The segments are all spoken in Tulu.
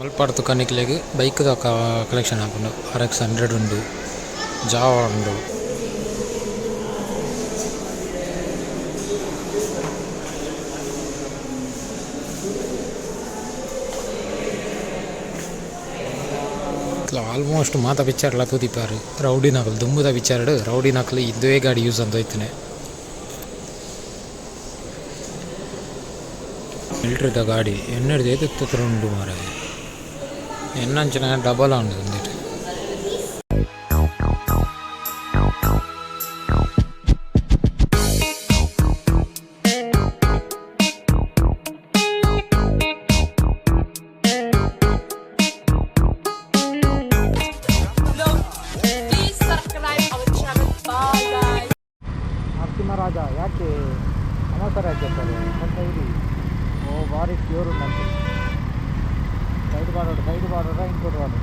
ಮಲ್ಪಡ್ತು ಕನಿಕ್ಲೆಗ್ ಬೈಕ್ ದ ಕಲೆಕ್ಷನ್ ಆಪುಂಡು. ಆರ್ ಎಕ್ಸ್ 100 ಉಂಡು, ಜಾವಾ ಉಂಡು. ಆಲ್ಮೋಸ್ಟ್ ಮಾತ ಪಿಕ್ಚರ್ಲ ತೂದಿಪ್ಪರ್. ರೌಡಿನಕುಲು ದುಂಬುದ ಪಿಕ್ಚರ್ಡ್ ರೌಡಿನಕುಲು ಇಂದುವೇ ಗಾಡಿ ಯೂಸ್ ಅಂತ ಇತ್ತನೆ. ಮಿಲಿಟರಿದ ಗಾಡಿ ಎನ್ನಡ್ದು ಏತ್ ಉಂಡು ಮಾರೆ, ಎನ್ನಂಚಿನ ಡಬಲ್ ಉಂಡು ಉಂದೆಟ್. Please subscribe our channel. Bye guys. Narasimharaja ಯಾಕೆ ಅವಸರ ಯಾಕೆ ಸರ್? ಸ್ವಲ್ಪ ಇರಿ. ಓ, ಭಾರಿ ಪ್ಯೂರ್ ಉಂಟಂತೆ. ಸೈಡ್ ಬಾರೋಡು, ಸೈಡ್ ಬಾರೋಡ, ಇಂಕೋಟ್ ಬಾರೋಡು.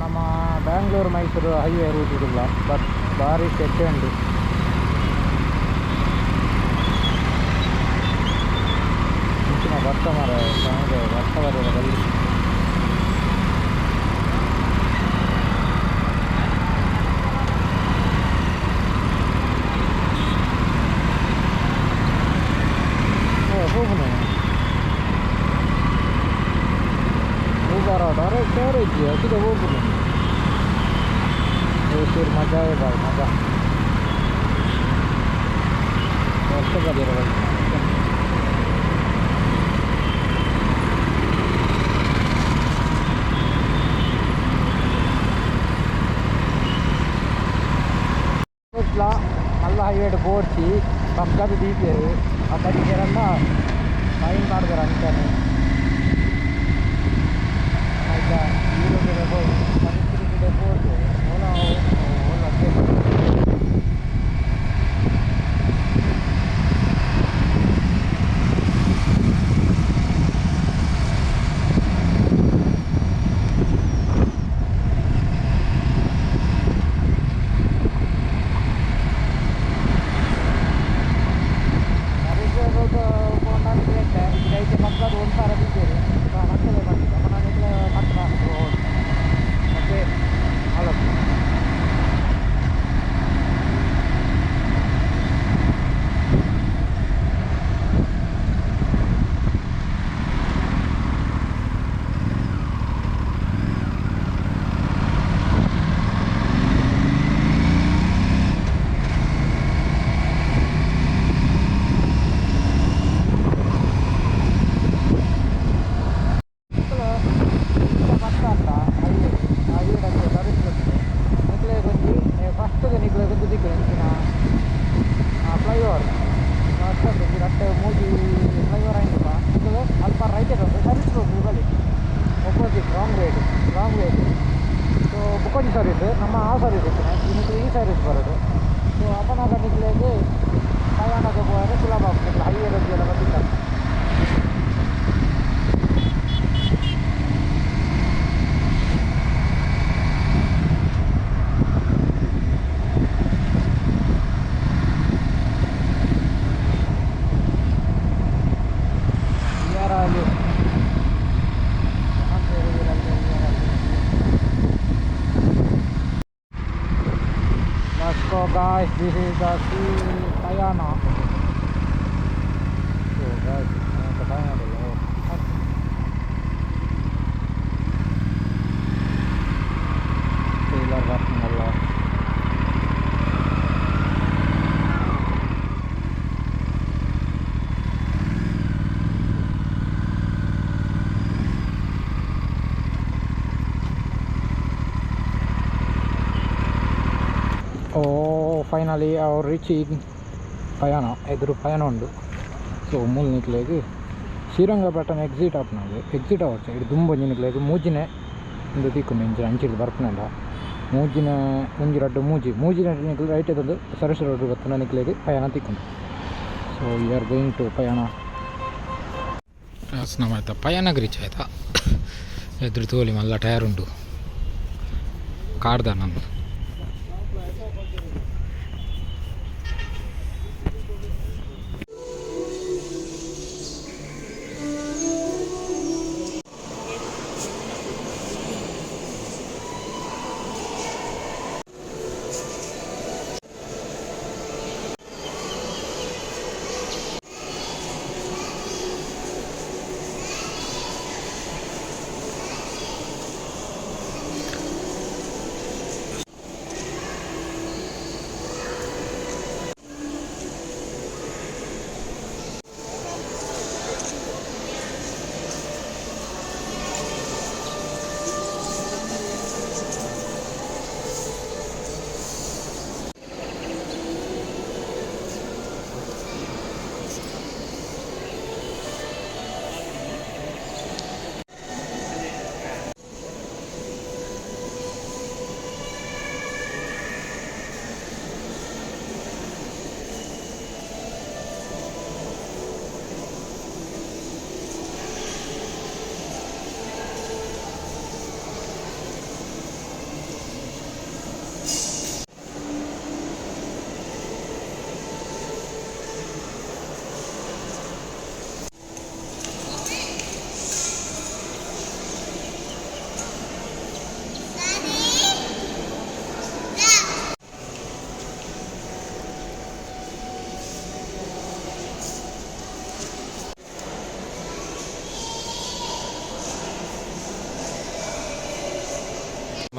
ನಮ್ಮ ಬ್ಯಾಂಗ್ಳೂರು ಮೈಸೂರು ಹೈವೇ ರೂಟ್ ಇಡಲ್ಲ, ಬಟ್ ಭಾರಿ ಶೆಟ್ಟೆ ಉಂಟು. ಮುಂಚಿನ ಬರ್ತ ಮರ ಬರ್ತ ಬರೆಯಲ್ಲ ಬಲ್ಲಿ. ಓ ಹೋಗುನು ಹೋಗಾರ ಡೈರೆಕ್ಟ್ ಇಜ್ಜಿ ಅಸಿದ ಹೋಗುನು. ಓ ಮಜಾ आहे ಬಾಯ್, ಮಜಾ. ವರ್ಷ ಬದಿರ ಬಲ್ಲಿ. ಕುಡ್ಲ ಮಲ್ಲ ಹೈವೇಡ್ ಬೋಡ್ಚಿ ಪಕ್ಕದ ದೀಪೇರು ಆ ಬದಿಗೆರೆಲ್ಲ ಫೈನ್ ಮಾಡಿದಾರೆ ಅಂತಾನೆ. ಆಯ್ತಾ, ಈ ರೋಡಿಗೆ ಹೋಗಿ ಪರಿಸ್ಥಿತಿ ಬೋರ್ಡು ಓಲಾ ಓಲಾ. ಸರ್ವಿಸ್ ರೋಡ್ ಪೋಂಡ ಎಡ್ಡೆ. ಐತೆ ಪಕ್ಕದ ಒಂದು ಸಾರ ದೀಪೇರು ಮಂಚಲೆ ಬಂದಿದೆ. ಅಪ್ಪ ನಾನು ಪಕ್ಕ. ಓಕೆ, ಅಲ್ಲ. ಪಕ್ಕ ಅಂತ ಹೈವೇ, ಹೈವೇ ಸರ್ವಿಸ್ ರೋಡ್. ನಿಕ್ಲೆ ಒಂಜಿ ಫಸ್ಟ್ ನಿಕ್ಲೆ ಒಂದು ದಿಕ್ಕು ಎಂಚಿನ ಫ್ಲೈಓವರ್ ಫಸ್ಟ್ ಒಂಜಿ ರಡ್ಡ್ ಮೂಜಿ ಫ್ಲೈಓವರ್ ಆಯಿಂಡಪ್ಪ. ನಿಕುಲು ಅಲ್ಪ ರೈಟ್ ಉಂಟು ಸರ್ವಿಸ್ ರೋಡ್ ಬಲಿ, opposite wrong way, wrong way. So ಬುಕ್ಕೊಂಜಿ service ನಮ್ಮ ಆ ಸರ್ವಿಸ್ ಇತ್ತಿನ ನಿಕ್ಲು ಈ ಸರ್ವಿಸ್ ಬರೋದು. ಸೊ ಅಪನಾಗ ನಿಕ್ಲೆಗ್ ಪ್ರಯಾಣಕ್ಕೆ ಪೋಯರೆ ಸುಲಭ ಆಪುಂಡು. ಹೈವೇ ರೋಡ್ ಎಲ್ಲ ಬತ್ತಿತ್ತ. ಅಲ್ಲಿ Let's go, guys, this is the sea Payana. So guys, the Payana. Trailer parking ಅಲ್ಲ. ಓ, ಫೈನಲಿ ಅವ್ರು ರೀಚಿಂಗ್ ಪಯಾಣ. ಎದುರು ಪಯಣ ಉಂಡು. ಸೊ ಮೂಲು ನಿಕ್ಲೆಗ್ ಶ್ರೀರಂಗಪಟ್ಟಣ ಎಕ್ಸಿಟ್ ಆಪುನವು. ಎಕ್ಸಿಟ್ ಅವರ್ಚ ಇಡು ದುಂಬೊಂಜಿ ನಿಕ್ಲೆಗ್ ಮೂಜಿನೆ ಉಂದು ತಿಕ್ಕುಂಡು. ಇಂಚಿನ ಅಂಚಿಡ್ದ್ ಬರ್ಪುನಂಡ ಮೂಜಿನ ಒಂಜಿ ರಡ್ಡ್ ಮೂಜಿ ಮೂಜಿನ ನಿಕ್ಲು ರೈಟ್ ಎತ್ತೊಂದು ಸರ್ವಿಸ್ ರೋಡ್ ಬತ್ತುಂಡ ನಿಕ್ಲೆಗ್ ಪಯಣ ತಿಕ್ಕುಂಡು. So we are going to Payana. ನಮ್ಮ ಆಯ್ತಾ, ಪಯಣಗ್ ರೀಚ್ ಆಯ್ತಾ. ಎದುರು ತೋಲಿ ಮಲ್ಲ ಟೈರ್ ಉಂಟು ಕಾರ್ದ ನಂದು.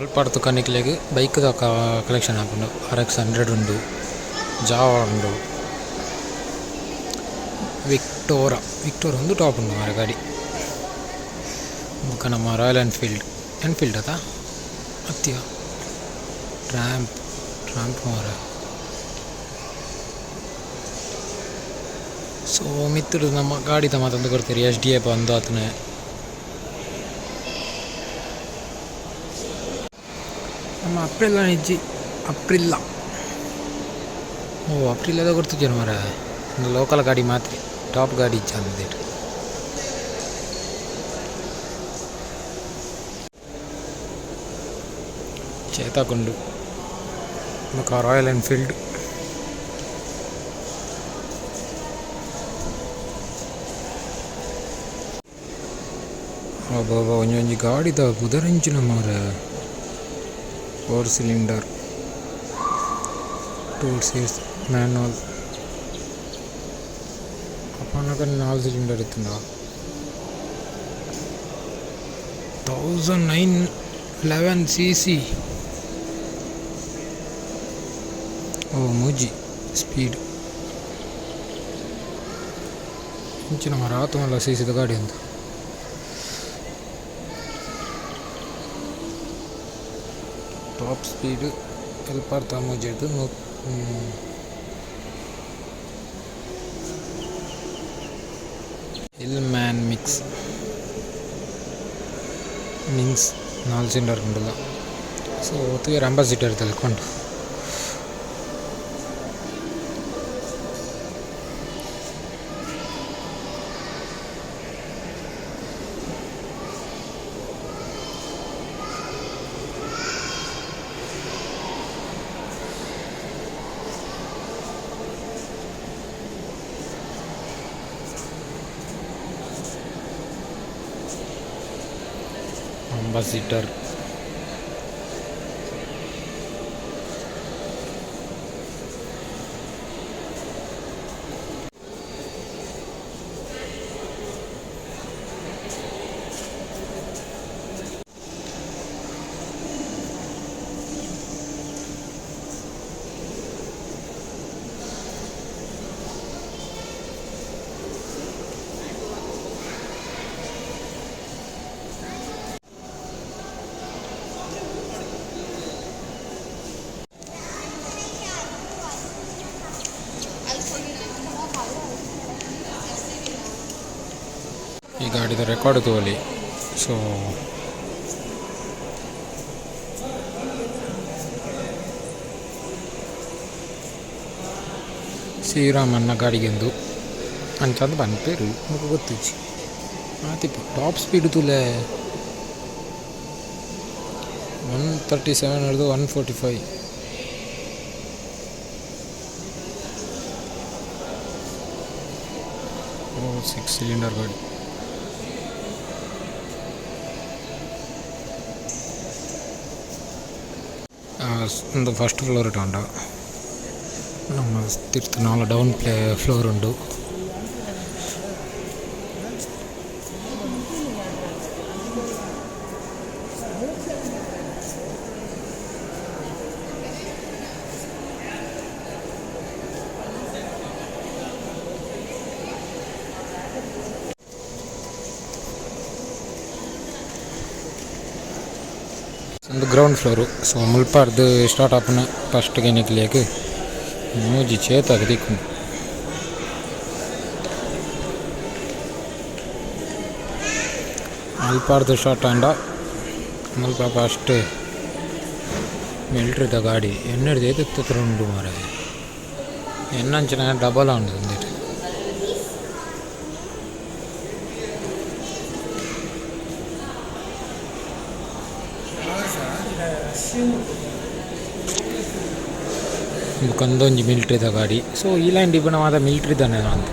ಮುಲ್ಪರ್ದ್ ಕನಿಕ್ಲೆಗ್ ಬೈಕ್ ದ ಕಲೆಕ್ಷನ್ ಆಪುಂಡು. ಆರ್.ಎಕ್ಸ್ 100 ಉಂಡು, ಜಾವಾ ಉಂಡು, ವಿಕ್ಟೋರಾ ವಿಕ್ಟೋರಾ ಉಂದು ಟಾಪ್ ಉಂಡು ಮಾರೆ ಗಾಡಿ. ಬೊಕ ನಮ್ಮ ರಾಯಲ್ ಎನ್ಫೀಲ್ಡ್ ಎನ್ಫೀಲ್ಡ್ ಅತ ಅತ್ಯ ಟ್ರ್ಯಾಂಪ್ ಟ್ರ್ಯಾಂಪ್ ಮಾರೆ. ಸೊ ಮಿತ್ತುಡು ನಮ್ಮ ಗಾಡಿದ ಮಾತ ಉಂದು ಕೊರ್ತೆರ್ ಎಸ್.ಡಿ.ಎ ಪಂದ್ ಆತುನೆ. ನಮ್ಮ ಅಪ್ರಿಲ್ಲ ಇಜ್ಜಿ ಅಪ್ರಿಲ್ಲ. ಓ ಅಪ್ರಿಲ್ಲದ ಕೊರ್ತುಜೆರ್ ಮಾರೆ. ಉಂದು ಲೋಕಲ್ ಗಾಡಿ ಮಾತ್ರ ಟಾಪ್ ಗಾಡಿ ಇಜ್ಜಾಂದ್ ಉಂದೆಟ್. ಚೇತಕ್ ಉಂಡು ಬೊಕ ರಾಯಲ್ ಎನ್ಫೀಲ್ಡ್. ಅಬ್ಬಬ್ಬ ಒಂಜೊಂಜಿ ಗಾಡಿದ ಪುದರೆಂಚಿನ ಮಾರೆ. 4 cylinder 2 seats manual. ಅಪನಗ 4 cylinder ಇತ್ತ್ಂಡ. 1911 cc. ಓ ಮೂಜಿ ಸ್ಪೀಡ್. ಇಂಚಿನ ಮಾರೆ ಆತ್ ಮಲ್ಲ ಸಿ.ಸಿ ದ ಗಾಡಿ ಉಂದು. ಟಾಪ್ ಸ್ಪೀಡ್ ಎಲ್ಪರ್ದ ಮೂಜೆರ್ದ್ Hillman mix Minx 4 cylinder ಉಂಡುಲ. ಸೊ ತೂಯೆರೆ ಅಂಬಾಸಿಡರ್ ದ ಲೆಕ ಉಂಡು. ಅಂಬಾಸಿಡರ್. ಈ ಗಾಡಿದ ರೆಕಾರ್ಡ್ ತೂವೊಲಿ. ಸೊ ಶ್ರೀರಾಮನ್ನ ಗಾಡಿಗೆಂದು ಅಂಚಾದ್ ಪನ್ಪೆರ್ ಬೊಕ ಗೊತ್ತಿಜ್ಜಿ ಆತಿಪ್ಪು. ಟಾಪ್ ಸ್ಪೀಡ್ ತೂಲೆ 137 ರ್ದ್ 145. ಓ 6 ಸಿಲಿಂಡರ್ ಗಾಡಿ. ಉಂದು ಫಸ್ಟ್ ಫ್ಲೋರ್ ಆಂಡ ನಮ್ಮ ತಿರ್ತ್ ನಾಲ್ ಡೌನ್ ಪ್ಲೇ ಫ್ಲೋರ್ ಉಂಡು. ಉಂದು ಗ್ರೌಂಡ್ ಫ್ಲೋರ್. ಸೊ ಮುಲ್ಪರ್ದ್ ಸ್ಟಾರ್ಟ್ ಆಪುನ ಫಸ್ಟ್ ನಿಕ್ಲೆಗ್ ಮೂಜಿ ಚೇತಕ್ ತಿಕ್ಕುಂಡು. ಅಲ್ಪರ್ದ್ ಸ್ಟಾರ್ಟ್ ಆಂಡ ಮುಲ್ಪ ಫಸ್ಟ್ ಮಿಲ್ಟ್ರಿದ ಗಾಡಿ ಎನ್ನಡ್ದ್ ಏತ್ ಎತ್ತತ್ರ ಉಂಡು ಮಾರೆ. ಎನ್ನಂಚಿನ ಡಬಲ್ ಉಂಡು ಉಂದೆಟ್. ಬೊಕ ಉಂದೊಂಜಿ ಮಿಲ್ಟ್ರಿದ ಗಾಡಿ. ಸೊ ಈ ಲೈನ್ ಇಪ್ಪುನ ಮಾತ ಮಿಲ್ಟ್ರಿದನೆ ಅಂದ್.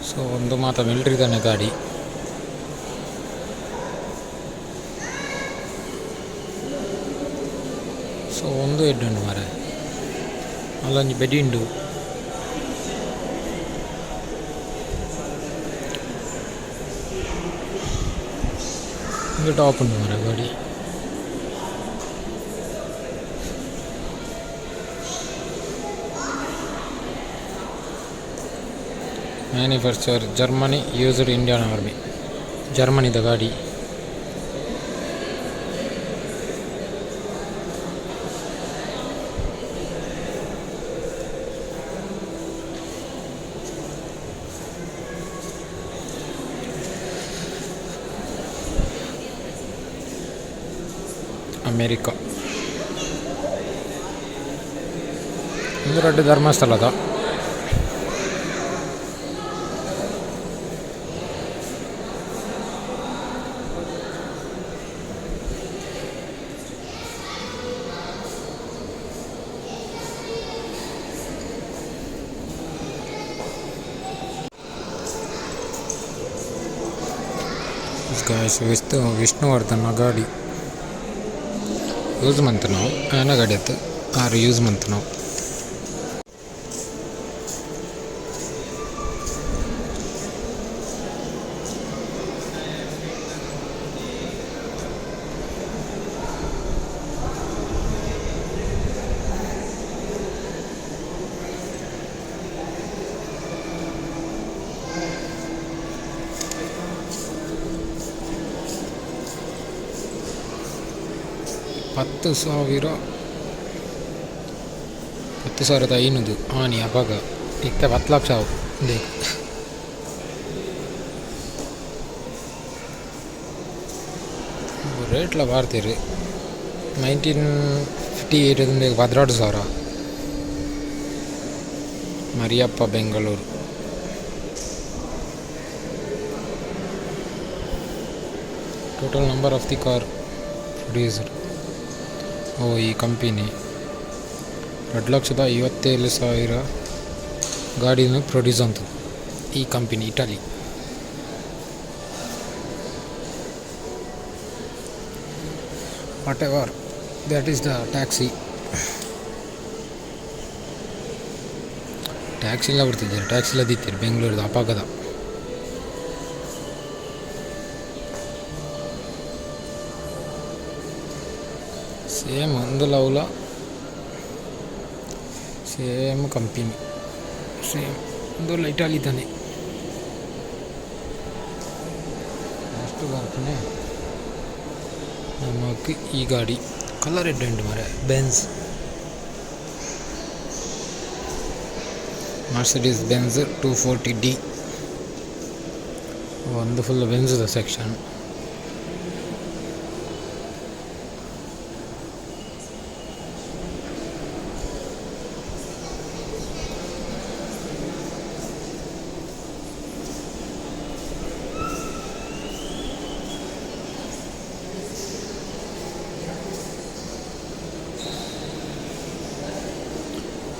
ಸೊ ಉಂದು ಮಾತ ಮಿಲ್ಟ್ರಿದನೆ ಗಾಡಿ. ಉಂದು ಎಡ್ಡೆ ಉಂಡು ಮಾರೆ ಅಲ್ಲೊಂಜಿ ಬೆಡಿ ಉಂಡು. ಉಂದು ಟಾಪ್ ಉಂಡು ಮಾರೆ ಗಾಡಿ. Manufacture Germany, used Indian army. ಜರ್ಮನಿದ ಗಾಡಿ. ಅಮೇರಿಕ. ಉಂದು ರಡ್ಡ್ ಧರ್ಮಸ್ಥಳದ. ಗೈಸ್, ವಿಷ್ಣುವರ್ಧನ ಗಾಡಿ ಯೂಸ್ ಮಂತನವು ಆಯನ ಗಾಡಿ ಅತ್ತು ಆರ್ ಯೂಸ್ ಮಂತನವು. 10,000, 10,500 ಆನಿ ಅಪಗ. ಇತ್ತೆ 10 ಲಕ್ಷ ಆವು ಇಂದೆಕ್. ರೇಟ್ಲ ಪಾಡ್ದೆರ್. 1958 ಉಂದೆಕ್ 12,000. Mariyappa Bengaluru. Total number of the car produced. ಓ ಈ ಕಂಪೆನಿ 2,57,000 ಗಾಡಿನ ಪ್ರೊಡ್ಯೂಸ್ ಅಂತ ಈ company Italy. Whatever, that is the taxi. ಟ್ಯಾಕ್ಸಿಲ್ಲ ಬರ್ತಿದ್ದಾರೆ, ಟ್ಯಾಕ್ಸಿಲ್ಲ ದೀತೀರಿ ಬೆಂಗಳೂರದ ಅಪಗದ. ಸೇಮ್ ಒಂದು ಲವ್ಲ, ಸೇಮ್ ಕಂಪನಿ, ಸೇಮ್ ಒಂದು ಇಟಾಲಿದಾನೆ. ಅಷ್ಟು ಬರ್ತಾನೆ ನಮಕ್ ಈ ಗಾಡಿ. ಕಲರ್ ಎಡ್ಡೆ ಉಂಟು ಮಾರೆ. Benz, Mercedes Benz 240 D. ಒಂದು ಫುಲ್ ಬೆನ್ಸ್ದ ಸೆಕ್ಷನ್.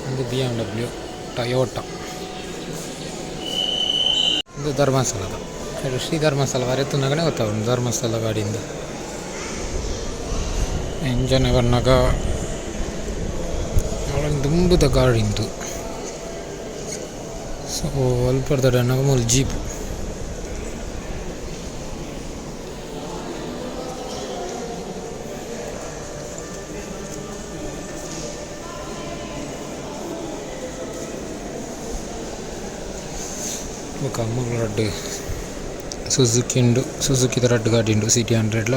ಒಂದು BMW, Toyota. ಇದು ಧರ್ಮಸ್ಥಳದ, ಶ್ರೀ ಧರ್ಮಸ್ಥಳ ಬರೆತುನಗನೇ ಗೊತ್ತಾಗುಂಡು ಧರ್ಮಸ್ಥಳ ಗಾಡಿಯಿಂದ. ಇಂಜನೆ ಬನ್ನಗ ದುಂಬುದ ಗಾಡಿ ಉಂದು. ಸೊ ಅಲ್ಪರ್ದಡ ಮೂಲು ಜೀಪ್. ಬೊಕ ಮೂಲು ರಡ್ಡ್ ಸುಜುಕಿ ಉಂಡು. ಸುಜುಕಿದ ರಡ್ಡ್ ಗಾಡಿ ಉಂಡು. ಸಿಟಿ ಹಂಡ್ರೆಡ್ಲ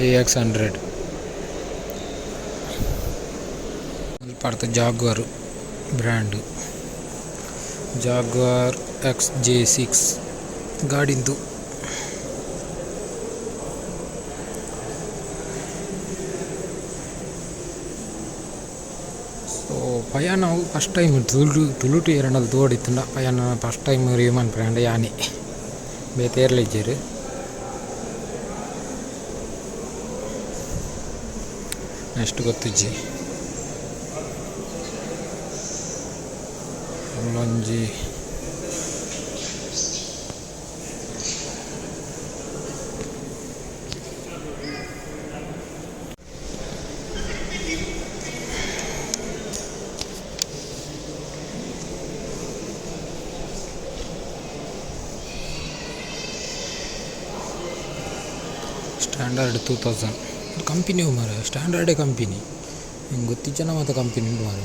AX 100. ಅಲ್ಪರ್ದ್ Jaguar brand, Jaguar XJ6 ಗಾಡಿ ಉಂದು. ಸೊ ಪಯಾನ ಅವು ಫಸ್ಟ್ ಟೈಮ್ ತುಳು ತುಳುಟು ಏರೆಂಡಲ ತೂವೊಡಿತ್ತುಂಡ ಪಯಾನ. ಫಸ್ಟ್ ಟೈಮ್ ರಿವ್ಯೂ ಮನ್ಪುನೆ ಯಾನೆ, ಬೇತೆ ಏರ್ಲ ಇಜ್ಜೆರ್. ನೆಕ್ಸ್ಟ್ ಗೊತ್ತಿಜ್ಜಿ. ಉಂದೊಂಜಿ ಸ್ಟ್ಯಾಂಡರ್ಡ್ 2000 ಕಂಪನಿ ಮಾರೆ ಸ್ಟ್ಯಾಂಡರ್ಡೇ ಕಂಪನಿ ಎಂಕ್ ಗೊತ್ತಿಜ್ಜನ ಮಾತ ಕಂಪನಿ ಉಂಡು ಮಾರೆ.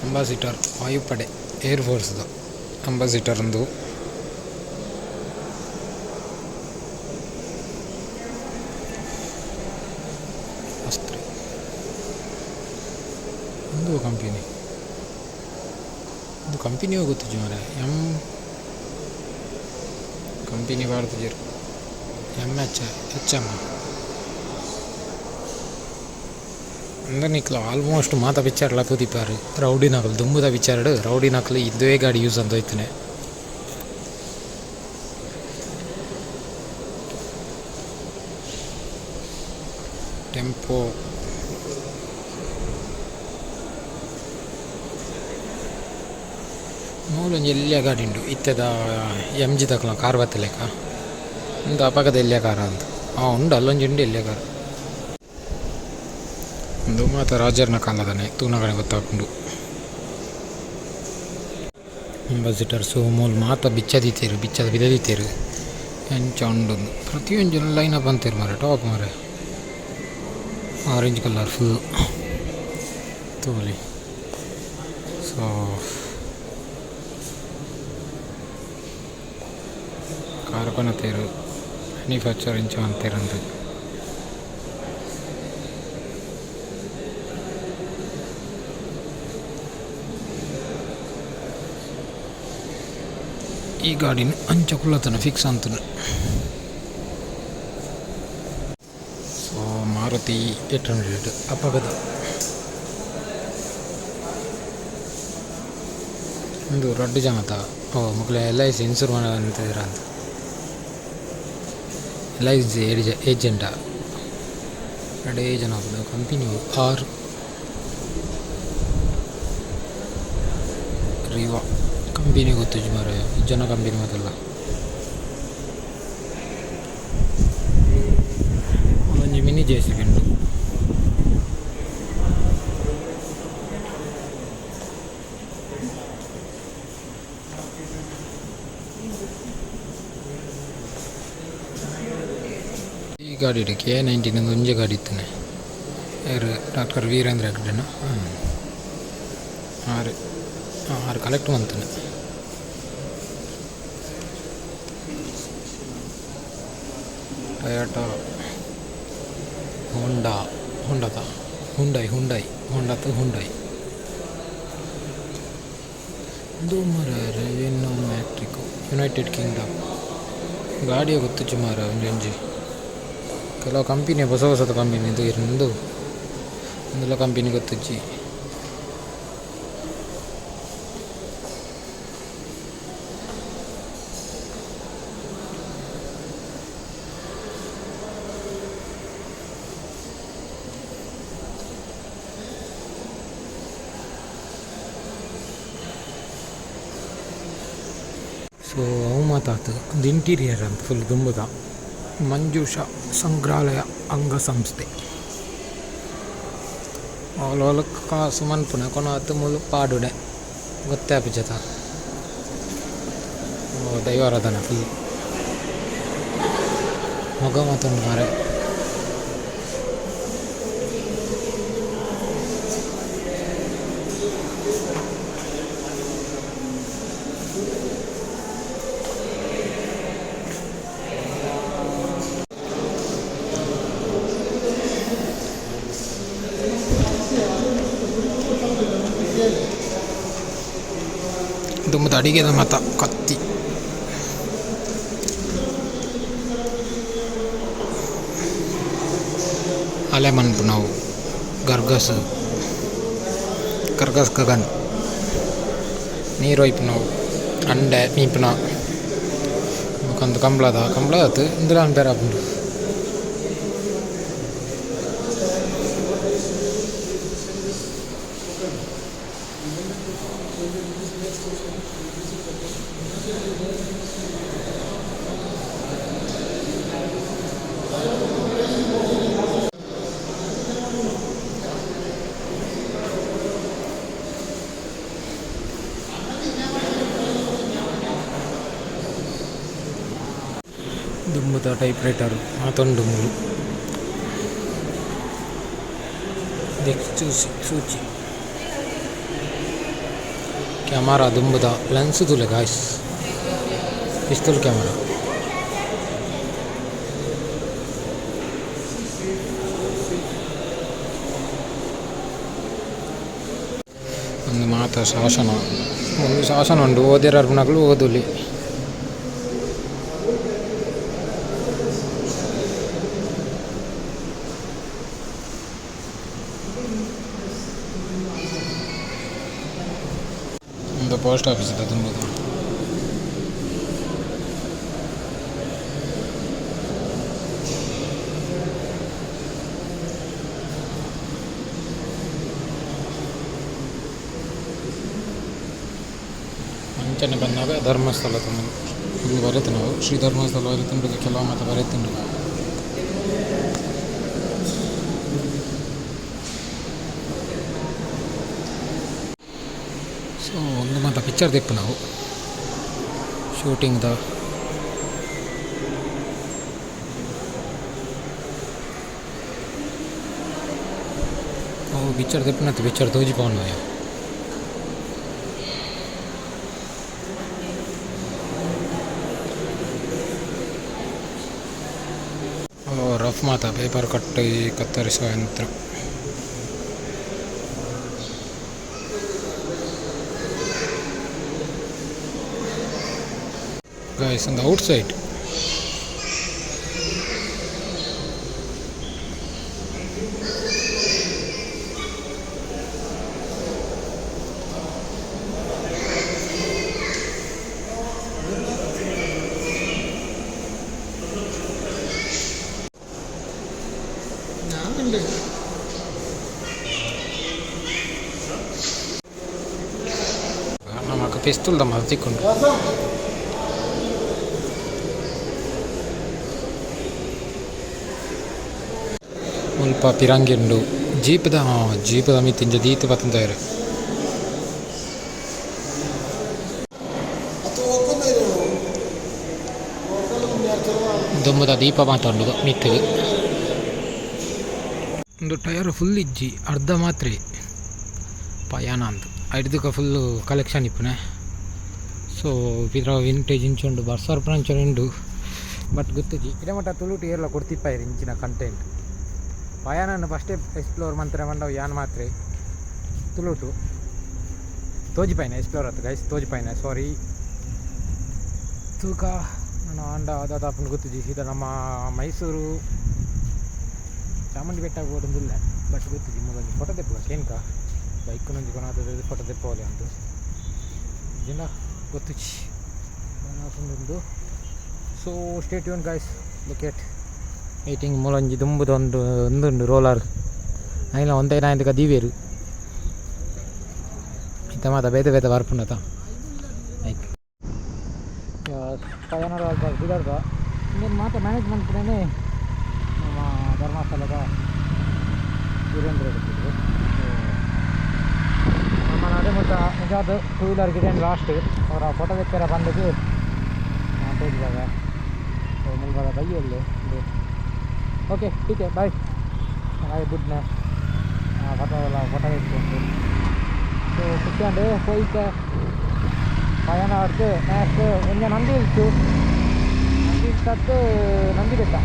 ಅಂಬಾಸಿಟರ್ ವಾಯುಪಡೆ ಏರ್ ಫೋರ್ಸ್ದ ಅಂಬಾಸಿಟರ್ ಉಂದು. ಅಸ್ತ್ರಿ ಉಂದು ಕಂಪನಿ ಉಂದು ಕಂಪನಿ ಗೊತ್ತಿಜ್ಜಿ ಮಾರೆ ಎಮ್ ಕಂಪನಿ ಪಾಡ್ದಿಜೆರ್ ಎಮ್ ಎಚ್ ಎಚ್ ಎಮ್ ಉಂದು ನಿಕ್ಲು ಆಲ್ಮೋಸ್ಟ್ ಮಾತ ಪಿಕ್ಚರ್ಲ ತೂದಿಪ್ಪರ್ ರೌಡಿನಕುಲು ದುಂಬುದ ಪಿಕ್ಚರ್ಡ್ ರೌಡಿನಕುಲು ಇಂದುವೇ ಗಾಡಿ ಯೂಸ್ ಮಂತೊಂದಿತ್ತನೆ. ಟೆಂಪೋ ಮೂಲೊಂಜಿ ಎಲ್ಯ ಗಾಡಿ ಉಂಡು ಇತ್ತೆದ ಎಮ್ ಜಿ ದಕಲ್ನ ಕಾರ್ ಬತ್ತಿಲೆಕ ಉಂದು ಅಪಗದ ಎಲ್ಯ ಕಾರ ಅಂದ್ ಆ ಉಂಡು ಅಲ್ಲೊಂಜಿ ಉಂಡು ಎಲ್ಯ ಕಾರ್. ಉಂದು ಮಾತ ರಾಜೆರ್ನ ಕಾಲದನೆ ತೂನಗನೆ ಗೊತ್ತಾಪುಂಡು. ಅಂಬಾಸಿಡರ್ ಮೂಲು ಮಾತ ಬಿಚ್ಚ ದೀತೆರ್ ಬಿಚ್ಚದ ಪಿದಯಿ ದೀತೆರ್ ಎಂಚ ಉಂಡು ಪ್ರತಿಯೊಂಜಿ ಲೈನ್ ಅಪ್ ಮಂತೆರ್ ಮಾರೆ ಟಾಪ್ ಮಾರೆ ಆರೆಂಜ್ ಕಲರ್ ಫುಲ್ ತೂವೊಲಿ. ಸೊ ಕಾರ್ ಕೊನೊತೆರ್ ಮ್ಯಾನುಫ್ಯಾಕ್ಚರ್ ಎಂಚ ಮಂತೆರ್ ಅಂದ್. ಈ ಗಾಡಿನ್ ಅಂಚ ಕುಲ್ಲತನ ಫಿಕ್ಸ್ ಆಂತುಂಡು. ಸೊ ಮಾರುತಿ 800 ಅಪಗದ ಉಂದು ರಡ್ಡ್ ಜನತ ಓ ಮೊಕುಲು L I C insure ಮಂತಿದೆರಂದ್ L I C ಏಜೆಂಟ ರಡ್ಡೇ ಜನ ಉಪ್ಪುನು ಕಂಪನಿ ಆರ್ ರಿವಾ ಕಂಪನಿ ಗೊತ್ತಿಜ್ಜಿ ಮಾರ್ರೆ ಇಜ್ಜನ ಕಂಪನಿ ಮಾತೆಲ್ಲ. ಉಂದೊಂಜಿ ಮಿನಿ ಜೆ.ಸಿ.ಬಿ ಉಂಡು. ಈ ಗಾಡಿಡ್ ಕೆ 19 ಉಂದು ಒಂಜಿ ಗಾಡಿ ಇತ್ತಿನಿ ಏರ್ ಡಾಕ್ಟರ್ ವೀರೇಂದ್ರ ಹೆಗ್ಡೆನ ಆರ್ ಆರ್ ಕಲೆಕ್ಟ್ ಮಂತುನು. ಟೊಯೋಟಾ ಹೋಂಡಾ ಹೋಂಡಾದ ಹುಂಡೈ ಹುಂಡೈ ಹೋಂಡಾತ ಹುಂಡೈ ಉಂದು ಮಾರ್ರೆ ರೆನೋ ಮ್ಯಾಟ್ರಿಕ್ ಯುನೈಟೆಡ್ ಕಿಂಗ್ಡಮ್ ಗಾಡಿಯೇ ಗೊತ್ತಿಜ್ಜಿ ಮಾರ್ರೆ ಒಂಜೊಂಜಿ ಕೆಲವು ಕಂಪನಿ ಪೊಸ ಪೊಸತ ಕಂಪನಿ ಉಂದು ಉಂದುಲ ಕಂಪನಿ ಗೊತ್ತಿಜ್ಜಿ. ಸೊ ಅವು ಮಾತ ಆತು ಒಂದು ಇಂಟೀರಿಯರ್ ಅಂತ ಫುಲ್ ದುಂಬುದ ಮಂಜೂಷ ಸಂಗ್ರಹಾಲಯ ಅಂಗಸಂಸ್ಥೆ ಅವ್ಲು ಅವ್ಲು ಕಾಸು ಮನ್ಪುನೆ ಕೊನೊತ್ ಮೂಲು ಪಾಡುನೆ ಗೊತ್ತೇ ಆಪುಜತ ಓ ದೈವಾರಾಧನೆ ಫುಲ್ ಮೊಗ ಮಾತ ಉಂಡು ಮಾರ್ರೆ. ದುಂಬುದ ಅಡಿಗೆದ ಮಾತ ಕತ್ತಿ ಅಲೆ ಮನ್ಪುನವು ಗರ್ಗಸ್ ಗರ್ಗಸ್ ಗಗನ್ ನೀರು ಒಯ್ಪುನವು ಅಂಡೆ ಮೀಪುನ ಬೊಕ ಉಂದು ಕಂಬ್ಳದ ಕಂಬ್ಳ ಅತ್ತ್ ಉಂದುಲ ಪೇರ ಆಪುಂಡು. ದುಂಬುದ ಟೈಪ್ ರೈಟರ್ ಮಾತೊಂಡು ಮೂಲು ದಿಕ್ಸೂಚಿ ಸೂಚಿ ಕ್ಯಾಮರಾ ದುಂಬುದ ಲೆನ್ಸ್ ತೂಲೆ ಗಾಯ್ಸ್ ಪಿಸ್ತೂಲ್ ಕ್ಯಾಮರಾ. ಒಂದು ಮಾತ ಶಾಸನ ಒಂದು ಶಾಸನ ಉಂಡು ಓದಿರ ನಕಲು ಓದುಲಿ. ಒಂದು ಪೋಸ್ಟ್ ಆಫೀಸ್ ಇದೆ ದುಂಬುದ. ಅಂಚನೆ ಬನ್ನಗ ಧರ್ಮಸ್ಥಳ ತುಂಬ ಇಲ್ಲಿ ಬರೆತು ನಾವು ಶ್ರೀ ಧರ್ಮಸ್ಥಳ ಬರೆತುಂಡು ಕೆಲವು ಮಾತ ಬರೆತುಂಡು. ಸೊ ಒಂದು ಮಾತ ಪಿಕ್ಚರ್ ದೆಪ್ಪು ನಾವು ಶೂಟಿಂಗ್ದ. ಅವು ಪಿಕ್ಚರ್ ದೆಪ್ಪುನತ್ತು ಪಿಕ್ಚರ್ ತೋಜಿಪಾವುಂಡು. ರಫ್ ಮಾತ ಪೇಪರ್ ಕಟ್ ಕತ್ತರಿಸುವ ಯಂತ್ರ. Guys, on the outside. ನಮಕ್ ಪಿಸ್ತೂಲ್ದ ಮಾತ ತಿಕ್ಕುಂಡು. ಮುಲ್ಪ ಪಿರಂಗಿ ಉಂಡು ಜೀಪ್ದ ಜೀಪ್ದ ಮಿತ್ತ್ ಇಂಚ ದೀತ್ ಪತ್ತೊಂದೆರ್. ದುಂಬುದ ದೀಪ ಮಾತ ಉಂಡು ಮಿತ್ತ್. ಉಂದು ಟೈರ್ ಫುಲ್ ಇಜ್ಜಿ ಅರ್ಧ ಮಾತ್ರೆ ಪಯಾನ ಅಂದ್ ಐಡ್ದುಕ ಫುಲ್ ಕಲೆಕ್ಷನ್ ಇಪ್ಪುನೆ. ಸೊ ಪಿರ ವಿಂಟೇಜ್ ಇಂಚ ಉಂಡು ಬರ್ಸ ಉಪ್ಪುನ ಅಂಚನೆ ಉಂಡು ಬಟ್ ಗೊತ್ತಿಜ್ಜಿ ಇಡೆ ಮಟ್ಟ ತುಳುಟು ಏರ್ಲ ಕೊರ್ತಿಪ್ಪಾಯೆರ್ ಇಂಚಿನ ಕಂಟೆಂಟ್. ಪಯಾನನ್ ಫಸ್ಟೇ ಎಕ್ಸ್ಪ್ಲೋರ್ ಮಂತ್ರೆ ಪಂಡ ಯಾನ್ ಮಾತ್ರೆ ತುಳುಟು ತೋಜಿಪಾಯಿನ ಎಕ್ಸ್ಪ್ಲೋರ್ ಆತು ಗೈಸ್ ತೋಜಿಪಾಯಿನ ಸಾರಿ. ತೂಕ ನನ ಆಂಡ ದಾದ ಆಪುಂಡು ಗೊತ್ತಿಜ್ಜಿ. ಸೀದಾ ನಮ್ಮ ಮೈಸೂರು ಚಾಮುಂಡಿ ಬೆಟ್ಟ ಬೋಡುಂದುಲ್ಲೆ ಬಟ್ ಗೊತ್ತಿಜ್ಜಿ. ಮೂಲೊಂಜಿ ಫೋಟೋ ದೆಪ್ಪುಗ ಕೇನ್ಕ ಬೈಕ್ ಒಂಜಿ ಕೊನೊತುದು ಫೋಟೋ ದೆಪ್ಪೊಲಿ ಅಂದ್ ಇಜ್ಜಿಂಡ ಗೊತ್ತಿಜ್ಜಿ ದಾದ. So stay tune guys, look at waiting. ಮೂಲೊಂಜಿ ದುಂಬುದ ಒಂದು ಉಂದುಂಡು ರೋಲರ್ ಐನ ಒಂತೆ ನಾಯಿಂದಕ ದೀವೇರು ಇತ್ತೆ ಮಾತ ಬೇತೆ ಬೇತೆ ಬರ್ಪುಂಡತ ಲೈಕ್ ಪಯಣದ ಪಿದಡ್ದ ಇಂದೆನ್ ಮಾತ ಮ್ಯಾನೇಜ್ ಮಲ್ಪುನೇನೆ ನಮ್ಮ ಧರ್ಮಸ್ಥಳದ ವೀರೇಂದ್ರ ಹೆಗ್ಗಡೆ. ನಮ್ಮ ಅದೇ ಮುಟ್ಟ ನಿಜಾದ ಟೂ ವೀಲರ್ ಗಿಡೇನು ಲಾಸ್ಟ್ ಅವರ ಫೋಟೋ ತೆಕ್ಕೆರ ಬಂದದ್ದು ತೋಜಿದಾಗ ಮುಲ್ಬದ ಬೈಯಲ್ಲಿ. ಓಕೆ ಟೀಕೆ ಬಾಯ್ ಬಾಯ್ ಬುಡ್ನೆ ಫೋಟೋ ಎಲ್ಲ ಫೋಟೋ ತೆಕ್ಕೊಂಡು. ಸೊ ಖುಷಿಯಾಂಡು ಪೋಯಿತೆ ಪಯಣ ಆಡ್ದು ನೆಕ್ಸ್ಟ್ ಒಂಜ ನಂದಿ ಹಿಲ್ಸು ನಂದಿ ಹಿಲ್ಸ್ ಅತ್ತು ನಂದಿ ಬೆಟ್ಟ.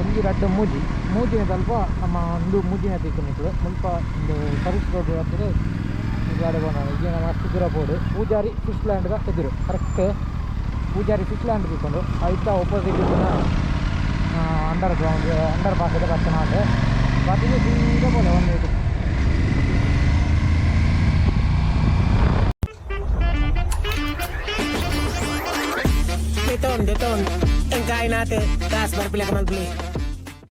ಒಂಜಿ ರಡ್ಡ್ ಮೂಜಿ, ಮೂಜಿನೆ ತಲ್ಪ ನಮ್ಮ ಒಂದು ಮೂಜಿನೆ ತಿಕ್ಕುನಿಕ್ಲು. ಮುಲ್ಪ ಒಂದು ಸರ್ವಿಸ್ ರೋಡ್ ಬತ್ತುದು ಗಾಡಿ ಪೋಣ. ಈಗ ನಮ್ಮ ಅಷ್ಟು ದೂರ ಪೋಡು. ಪೂಜಾರಿ ಫಿಶ್ ಲ್ಯಾಂಡ್ದ ಎದುರು, ಕರೆಕ್ಟ್ ಪೂಜಾರಿ ಫಿಶ್ ಲ್ಯಾಂಡ್ ತಿಕ್ಕೊಂಡು ಐತ ಒಪೋಸಿಟ್ ಇಪ್ಪುನ ಅಂಡರ್ ಗ್ರೌಂಡ್ ಅಂಡರ್ ಪಾಸದ ಬತ್ತನಾಂಡ್ ಬತ್ತಿಗೆ ಸೀದಾ ಪೋಲೆ ಒಂದು. Deton, deton. Ang kain natin. Taas, bar pila ka malbili.